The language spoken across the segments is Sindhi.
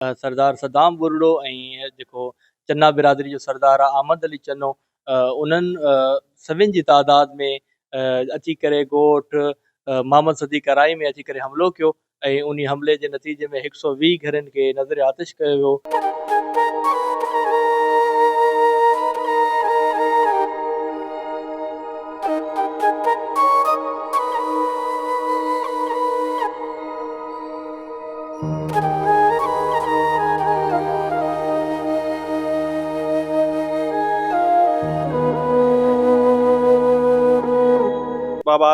سردار صدام ٻرڙو ۽ جيڪو چنا برادري جو سردار آهي احمد علي چنو انهن سوين جي تعداد ۾ اچي ڪري ڳوٺ محمد صديق ارائي ۾ اچي ڪري حملو ڪيو ۽ انهي حملي جي نتيجي ۾ هڪ سو 20 گهرن کي نذر آتش ڪيو ويو. بابا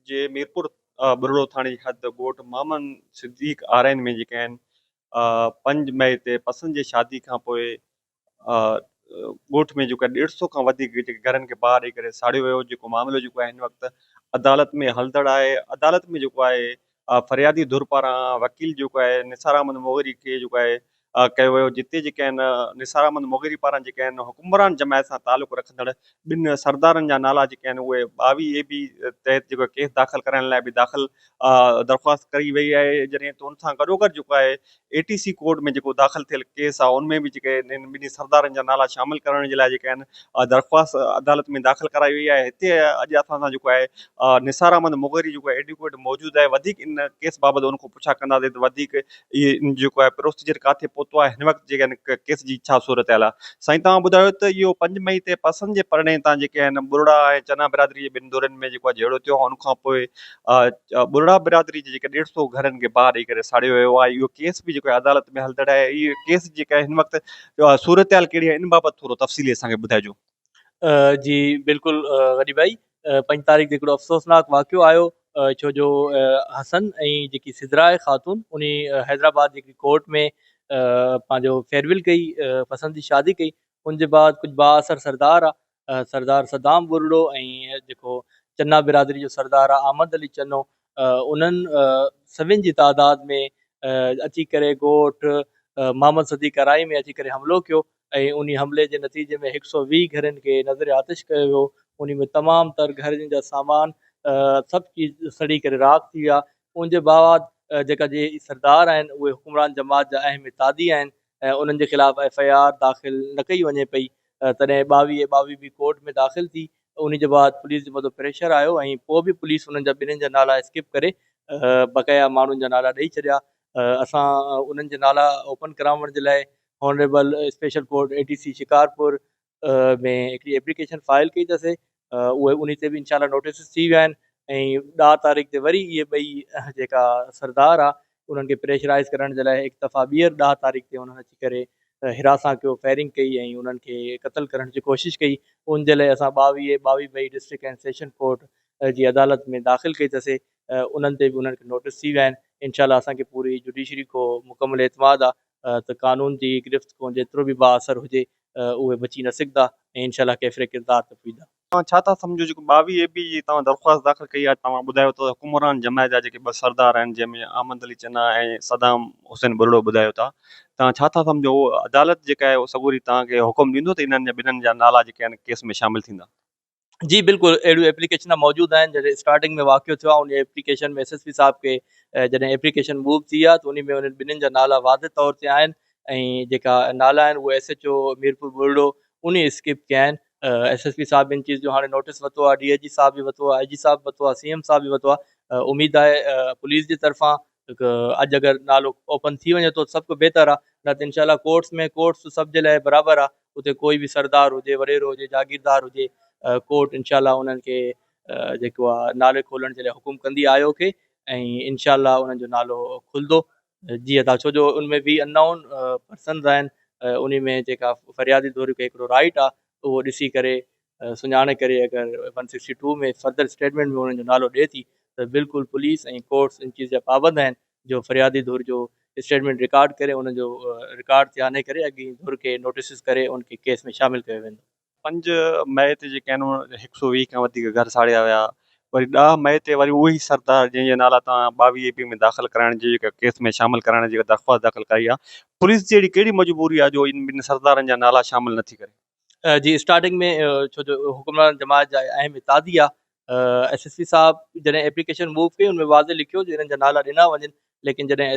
جي ميرپور ٻرڙو ٿاڻي جي حد ڳوٺ محمد صديق آرائين ۾ جيڪي آهن 5 مئي تي پسند جي شادي کان پوء ڳوٺ ۾ جيڪو آهي ڏيڍ سئو کان وڌيڪ جيڪي گهرن کي باهه ڏئي ڪري ساڙيو ويو جيڪو معاملو جيڪو آهي هن وقت عدالت ۾ هلندڙ آهي عدالت ۾ جيڪو آهي فريادي ڌر پاران وڪيل جيڪو آهي نثار احمد مغيري کي جيڪو آهي ڪيو ويو جتي جيڪي آهن نثار احمد مغيري پاران جيڪي آهن حڪمران جماعت سان تعلق رکندڙ ٻن سردارن جا نالا جيڪي آهن اهي 22 اي بي تحت جيڪو ڪيس داخل ڪرائڻ لاء به داخل درخواست ڪئي وئي آهي جڏهن ته ان سان گڏوگڏ جيڪو آهي اي ٽي سي ڪورٽ ۾ جيڪو داخل ٿيل ڪيس آهي ان ۾ به جيڪي انهن ٻنهي سردارن جا نالا شامل ڪرڻ جي لاء جيڪي آهن درخواست عدالت ۾ داخل ڪرائي وئي آهي هتي اڄ اسان سان جيڪو آهي نثار احمد مغيري جيڪو ايڊوڪيٽ موجود آهي وڌيڪ ان ڪيس بابت ان کان پڇا ڪنداسين ته وڌيڪ اهي جيڪو آهي پروسيجر ڪاٿي پهتو آهي هن وقت جيڪي آهن ڪيس جي ڇا صورتحال آهي سائين توهان ٻڌايو ته اهو 5 مئي تي پسند جي پرڻي تان جيڪي آهن ٻرڙا ۽ چنا برادري جي ٻن ڌرين ۾ جيڪو آهي جهيڙو ٿيو ان کان پوء ٻرڙا برادري جي جيڪي ڏيڍ سئو گهرن کي باهه ڏئي ڪري ساڙيو ويو آهي اهو ڪيس به جيڪو عدالت ۾ هلندڙ آهي اهو ڪيس جيڪا هن وقت صورتحال ڪهڙي آهي ان بابت ٿورو تفصيلي اسان کي ٻڌائجو. جي بلڪل غني ڀائي 5 تاريخ تي هڪڙو افسوسناڪ واقعو آيو ڇو جو حسن ۽ جيڪي سدرا خاتون انهي حيدرآباد جي هڪڙي ڪورٽ ۾ پنهنجو فيئرويل ڪئي پسند جي شادي ڪئي ان جي بعد ڪجهه بااثر سردار سردار صدام ٻرڙو ۽ جيڪو چنا برادري جو سردار آ احمد علي چنو انهن سوين جي تعداد ۾ اچي ڪري ڳوٺ محمد صديق ارائي ۾ اچي ڪري حملو ڪيو ۽ انهي حملي جي نتيجي ۾ 120 گهرن کي نذر آتش ڪيو ويو انهي ۾ تمام تر گهرن جا سامان سڀ چيز سڙي ڪري راک ٿي ويا ان جي بعد جيڪا جي سردار آهن اهي حڪمران جماعت جا اهم اتحادي آهن ۽ انهن جي خلاف ايف I R داخل نه ڪئي وڃي پئي تڏهن 22 ۽ 22 بي ڪورٽ ۾ داخل ٿي انهي جي بعد پوليس جي مٿو پريشر آيو ۽ پوء به پوليس انهن جا ٻنهين جا نالا اسڪپ ڪري بقايا ماڻهن جا نالا ڏئي ڇڏيا اسان انهن جا نالا اوپن ڪراوڻ جي لاء honourable special court A T C Shikarpur ۾ هڪڙي ايپليڪيشن فائل ڪئي اٿس اهي انهي تي به انشاء الله نوٽيسز ٿي ويا آهن ۽ 10 تاريخ تي وري اهي ٻئي جيڪا سردار آ انهن کي پريشرائز ڪرڻ جي لاء هڪ دفعا ٻيهر 10 تاريخ تي انهن اچي ڪري حراسان ڪيو فائرنگ ڪئي ۽ انهن کي قتل ڪرڻ جي ڪوشش ڪئي ان جي لاء اسان 22 22 مئي ڊسٽرڪٽ اينڊ سيشن ڪورٽ جي عدالت ۾ داخل ڪئي اٿس انهن تي به انهن کي نوٽيس ٿي ويا آهن انشاء الله اسان کي پوري جوڊيشري کو مڪمل اعتماد آ ته قانون جي گرفت کان جيترو به بااثر هجي اهي بچي نه سگهندا ۽ انشاء الله ڪيفر ڪردار تي پڄندا. توهان ڇا ٿا سمجهو جيڪو 22 اي بي جي توهان درخواست داخل ڪئي آهي توهان ٻڌايو ته حڪمران جماعت جا جيڪي ٻه سردار آهن جنهن ۾ احمد علي چنا ۽ صدام حسين ٻرڙو ٻڌايو ٿا توهان ڇا ٿا سمجهو اهو عدالت جيڪا آهي اهو سڳوري توهان کي حڪم ڏيندو ته انهن جا ٻنهن جا نالا جيڪي آهن ڪيس ۾ شامل ٿيندا. جي بلڪل اهڙيون ايپليڪيشن موجود آهن جڏهن اسٽارٽنگ ۾ واقعو ٿيو آهي ان ايپليڪيشن ۾ ايس ايس پي صاحب کي جڏهن ايپليڪيشن موو ٿي آهي ته ان ۾ انهن ٻنهين جا نالا واضح طور تي آهن ۽ جيڪا نالا آهن اهي ايس ايچ او ميرپور ٻرڙو ان اسڪپ ڪيا آهن ايس ايس پي صاحب ان چيز جو هاڻي نوٽيس ورتو آهي ڊي I جي صاحب به ورتو آهي آء جي صاحب به ورتو آهي سي ايم صاحب به ورتو آهي اميد آهي پوليس جي طرفان اڄ اگر نالو اوپن ٿي وڃي ٿو سڀ کان بهتر آهي نه ته انشاء الله ڪورٽس ۾ ڪورٽس سڀ جي لاء برابر آهي اتي ڪوئي به سردار هجي وڏيرو هجي جاگيردار هجي ڪورٽ انشاء الله انهن کي جيڪو آهي نالي کولڻ جي لاء حڪم ڪندي آيو کي ۽ انشاء الله انهن جو نالو کلندو جي ادا ڇو جو ان ۾ به ان نون پرسنز آهن ان ۾ جيڪا فريادي ڌر کي هڪڙو رائٽ آهي اهو ڏسي ڪري سڃاڻي ڪري اگر 162 ۾ فردر اسٽيٽمينٽ ۾ انهن جو نالو ڏئي ٿي ته بلڪل پوليس ۽ ڪورٽس ان چيز جا پابند آهن جو فريادي ڌر جو اسٽيٽمينٽ رڪارڊ ڪري ان جو رڪارڊ تي آڻي ڪري اڳئين ڌر کي نوٽيسز ڪري ان کي ڪيس ۾ شامل ڪيو ويندو. 5 مئي تي جيڪي آهن 120 کان وڌيڪ گهر ساڙيا ويا وري 10 مئي تي وري اهي ئي سردار جنهن جا نالا توهان 22 اي پي ۾ داخل ڪرائڻ جي جيڪا ڪيس ۾ شامل ڪرائڻ جي درخواست داخل ڪئي آهي پوليس جي اهڙي ڪهڙي مجبوري آهي جو ان ٻن سردارن جا نالا شامل نٿي ڪري. جي اسٽارٽنگ ۾ ڇو جو حڪمران جماعت جا اهم اتحادي آ ايس ايس پي صاحب جڏهن ايپليڪيشن موو ڪئي ان ۾ واضح لکيو جو انهن جا نالا ڏنا وڃن ليڪن جڏهن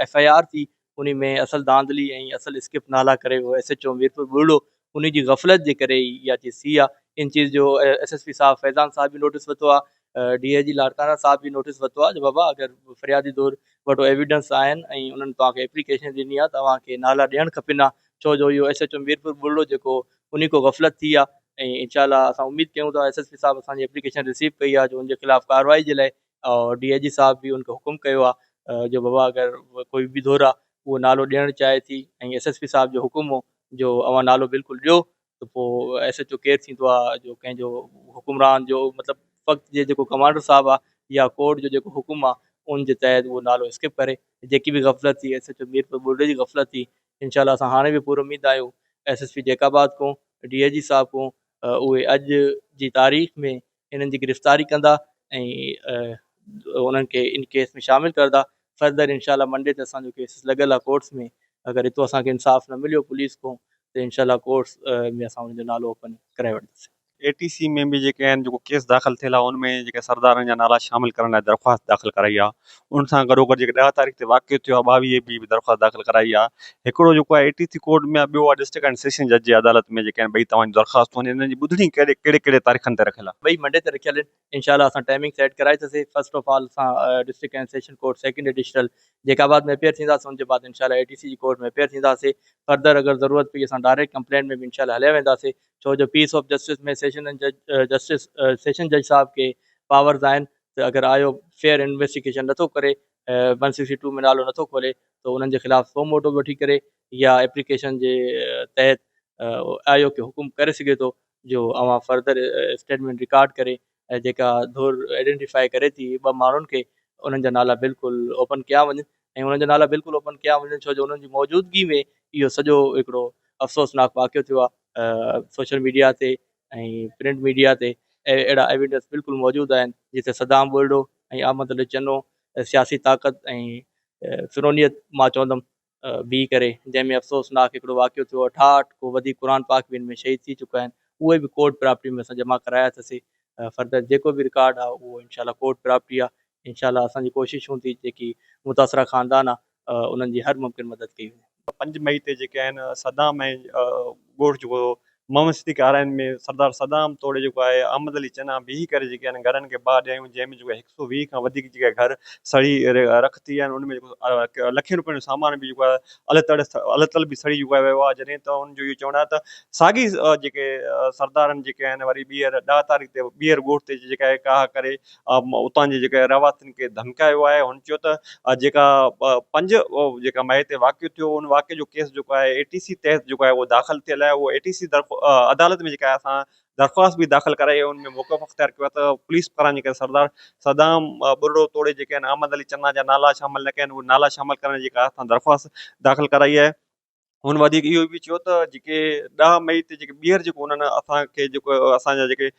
ايف I R ٿي انهي ۾ اصل ڌانڌلي ۽ اصل اسڪپ نالا ڪري ويو S H O Mirpur Buriro انهي جي غفلت جي ڪري ئي اها چيز ٿي آهي ان چيز جو ايس ايس پي صاحب فيضان صاحب به نوٽيس ورتو آهي ڊي I جي لاڙڪاڻا صاحب به نوٽيس ورتو آهي جو بابا اگر فريادي ڌر وٽ ايويڊنس آهن ۽ انهن توهان کي ايپليڪيشن ڏني آهي ته اوهان کي نالا ڏيڻ کپن ها ڇو جو اهو ايس ايڇ او ميرپور ٻرڙو جيڪو انهي کو غفلت ٿي آهي ۽ انشاء الله اسان اميد ڪيون ٿا ايس ايس پي صاحب اسان جي ايپليڪيشن رسيو ڪئي آهي جو ان جي خلاف ڪارروائي جي لاء ڊي I جي صاحب به ان کي حڪم ڪيو آهي جو بابا اگر ڪوئي به ڌر آهي اهو نالو ڏيڻ چاهي ٿي ۽ ايس ايس پي صاحب جو حڪم هو جو اوهان نالو بلڪل ڏيو ته پوء ايس ايڇ او ڪير ٿيندو آ جو ڪنهن جو حڪمران جو مطلب وقت جي جيڪو ڪمانڊر صاحب آ يا ڪورٽ جو جيڪو حڪم آ ان جي تحت اهو نالو اسڪپ ڪري جيڪي به غفلت ٿي ايس ايڇ او ميرپور ٻرڙي جي غفلت ٿي انشاء الله اسان هاڻي به پر اميد آهيون ايس ايس پي جيڪب آباد کان ڊي I جي صاحب کان اهي اڄ جي تاريخ ۾ انهن جي گرفتاري ڪندا ۽ انهن کي ان ڪيس ۾ شامل ڪردا فردر انشاء الله منڊي تي اسان جو ڪيس لڳل آ ڪورٽس ۾ اگر اتو اسان کي انصاف نه مليو پوليس کان ته انشاء الله ڪورٽس ۾ اسان انهن جو نالو اوپن ڪرائي وٺنداسين. اي ٽي سي ۾ به جيڪي آهن جيڪو ڪيس داخل ٿيل آهي ان ۾ جيڪي سردارن جا نالا شامل ڪرڻ لاء درخواست داخل ڪرائي آهي ان سان گڏوگڏ جيڪي 10 تاريخ تي واقعو ٿيو آهي 22 اي بي به درخواست داخل ڪرائي آهي هڪڙو جيڪو آهي اي ٽي سي ڪورٽ ۾ آهي ٻيو آهي ڊسٽرڪٽ اينڊ سيشن جج جي عدالت ۾ جيڪي آهن ٻئي توهان جون درخواستون آهن انهن جي ٻڌڻي ڪهڙي ڪهڙي ڪهڙي تاريخن تي رکيل آهي. ٻئي منڊي تي رکيل آهن انشاء الله اسان ٽائمنگ سيٽ ڪرائي ٿاسي فرسٽ آف آل اسان district and session court second additional Jacobabad ۾ appear ٿينداسين ان جي بعد انشاء الله اي ٽي سي جي ڪورٽ ۾ اپيئر ٿينداسي فردر اگر ضرورت پئي اسان ڊائريڪٽ ڪمپلينٽ ۾ به انشاء الله هليا وينداسي ڇو جو پيس آف جسٽس ۾ سيشن جج جسٽس سيشن جج صاحب کي پاورز آهن ته اگر آيو فيئر انويسٽيگيشن نٿو ڪري ون سڪسٽي ٽو ۾ نالو نٿو کولي ته انهن جي خلاف سو موٽو به وٺي ڪري يا ايپليڪيشن جي تحت آيو کي حڪم ڪري سگهي ٿو جو اوهان فردر اسٽيٽمينٽ رڪارڊ ڪري ۽ جيڪا ڌر آئيڊينٽيفائي ڪري ٿي ٻه ماڻهن کي انهن جا نالا بلڪل اوپن ڪيا وڃن ۽ انهن جا نالا بلڪل اوپن ڪيا وڃن ڇو جو انهن جي موجودگي ۾ اهو سڄو هڪڙو افسوسناڪ واقعو ٿيو آهي سوشل ميڊيا تي ۽ پرنٽ ميڊيا تي اهڙا ايويڊنس بلڪل موجود آهن جتي صدام ٻرڙو ۽ احمد علي چنو سياسي طاقت ۽ فرعونيت مان چوندم بيهي ڪري جنهن ۾ افسوسناڪ هڪڙو واقعو ٿيو 68 کان وڌيڪ قرآن پاڪ به ان ۾ شهيد ٿي چڪا آهن اهي به ڪورٽ پراپرٽي ۾ اسان جمع ڪرايا اٿسي فردر جيڪو به رڪارڊ آهي اهو انشاء الله ڪورٽ پراپرٽي آهي انشاء الله اسان جي ڪوشش هوندي جيڪي متاثره خاندان آهي انهن جي هر ممڪن مدد ڪئي وڃي. 5 مئي تي جيڪي آهن صدام ۽ ڳوٺ جيڪو محمد صديق آرائين ۾ سردار صدام توڙي جيڪو آهي احمد علي چنا بيهي ڪري جيڪي آهن گهرن کي باهه ڏياريون جنهن ۾ جيڪو هڪ سئو 20 کان وڌيڪ جيڪي گهر سڙي رک ٿي ويا آهن ان ۾ جيڪو لکين روپين جو سامان به جيڪو آهي الهه تل به سڙي جيڪو آهي ويو آهي جڏهن ته ان جو اهو چوڻ آهي ته ساڳي جيڪي سردارن جيڪي آهن وري ٻيهر 10 تاريخ تي ٻيهر ڳوٺ تي جيڪا آهي ڪاهه ڪري اتان جي جيڪي رهواسين کي ڌمڪايو آهي هن چيو ته جيڪا 5 جيڪا مئي تي واقعو ٿيو ان واقعي جو ڪيس جيڪو آهي اي ٽي سي تحت جيڪو آهي اهو داخل ٿيل آهي اهو اي ٽي سي عدالت ۾ جيڪا آهي اسان درخواست به داخل ڪرائي ان ۾ موقف اختيار ڪيو آهي ته پوليس پاران جيڪا سردار صدام ٻرڙو توڙي جيڪي آهن احمد علي چنا جا نالا شامل نه ڪيا آهن اهي نالا شامل ڪرڻ جي جيڪا اسان درخواست داخل ڪرائي آهي هن وڌيڪ اهو به چيو ته جيڪي 10 مئي تي جيڪي ٻيهر جيڪو انهن اسان کي جيڪو اسان جا جيڪي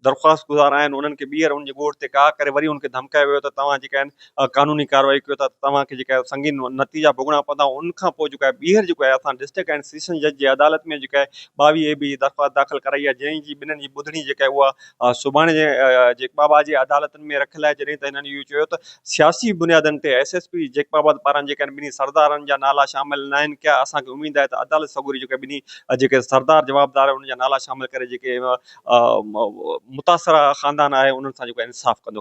درخواست گذار آهن انهن کي ٻيهر ان جي ڳوٺ تي ڪاهه ڪري وري ان کي ڌمڪايو ويو ته توهان جيڪا آهن قانوني ڪارروائي ڪيو ٿا ته توهان کي جيڪا سنگين نتيجا ڀوڳڻا پوندا ان کان پوء جيڪو آهي ٻيهر جيڪو آهي اسان ڊسٽرڪٽ اينڊ سيشن جج جي عدالت ۾ جيڪا آهي 22 اي بي جي درخواست داخل ڪرائي آهي جنهن جي ٻنهن جي ٻڌڻي جيڪا آهي اها سڀاڻي جيڪب آباد جي عدالتن ۾ رکيل آهي جڏهن ته هنن اهو چيو ته سياسي بنيادن تي ايس ايس پي جيڪب آباد پاران جيڪي آهن ٻنهي سردارن جا نالا شامل ناهن ڪيا اسان کي اميد آهي ته عدالت سڳوري جيڪي ٻنهي جيڪي سردار جوابدار آهن انهن جا نالا شامل ڪري جيڪي متاثره خاندان آهي انهن سان جيڪو انصاف ڪندو.